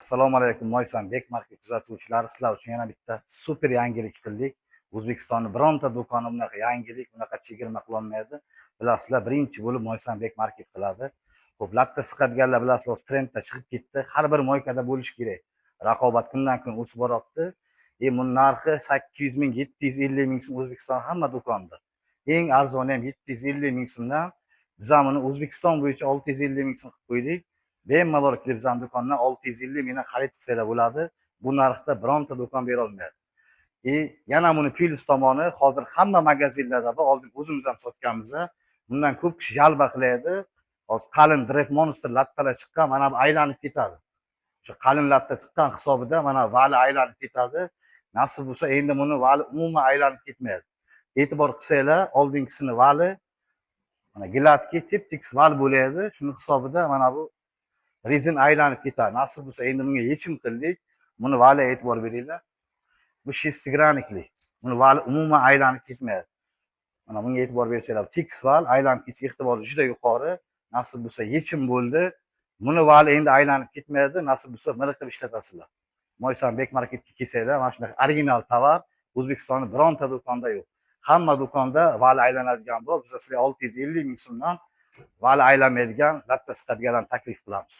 Assalomu alaykum, Moysan Bek Market kuzatuvchilari, sizlar uchun yana bitta super yangilik qildik. O'zbekistonni bironta do'koni bunaqa yangilik, bunaqa chegirma qilolmaydi. Bilasizlar, birinchi bo'lib Moysan Bek Market qiladi. Xo'p, latta siqadiganlar, bilasizlar, hozir trendda chiqib ketdi. Har bir мойка da bo'lishi kerak. Raqobat kundan kun o'sib boryapti. Buni narxi 800 ming, 750 ming so'm O'zbekiston hamma do'konda. Eng arzoni ham 750 ming so'mdan. Biz ham uni O'zbekiston bo'yicha 650 ming so'm qilib qo'ydik. Bemalol kelib bizani do'kondan 650 mingdan xarid qilsanglar bo'ladi. Bu narxda bironta do'kon bera olmaydi. Yana buni plyus tomoni, hozir hamma magazinlarda bor, oldin o'zimiz ham sotganmiz. Bundan ko'p kishi жалоба qiladi. Hozir qalin Dref Monster lattalar chiqqan, mana bu aylanib ketadi. O'sha qalin latta chiqqan hisobida mana вал i aylanib ketadi. Nasib bo'lsa, endi buni вал i umuman aylanib ketmaydi. E'tibor qilsanglar, oldingisini вал i mana гладкий, tep-tekis вал bo'ladi. Shuni hisobida mana bu rezin aylanib ketadi. Nasib bo'lsa, endi bunga yechim qildik. Buni вал iga e'tibor beringlar. Bu шестигранник li. Buni вал i umuman aylanib ketmaydi. Mana bunga e'tibor bersanglar, tekis вал, aylanib ketish ehtimoli juda yuqori. Nasib bo'lsa, yechim bo'ldi. Buni вал i endi aylanib ketmaydi. Nasib bo'lsa, miriqib ishlatasizlar. Moysan Bek Marketga kelsanglar, mana shunaqa original tovar O'zbekistonda bironta do'konda yo'q. Hamma do'konda вал i aylanadigan bor. Biz sizlarga 650 ming so'mdan вал i aylanmaydigan latta siqadiganlarni taklif qilamiz.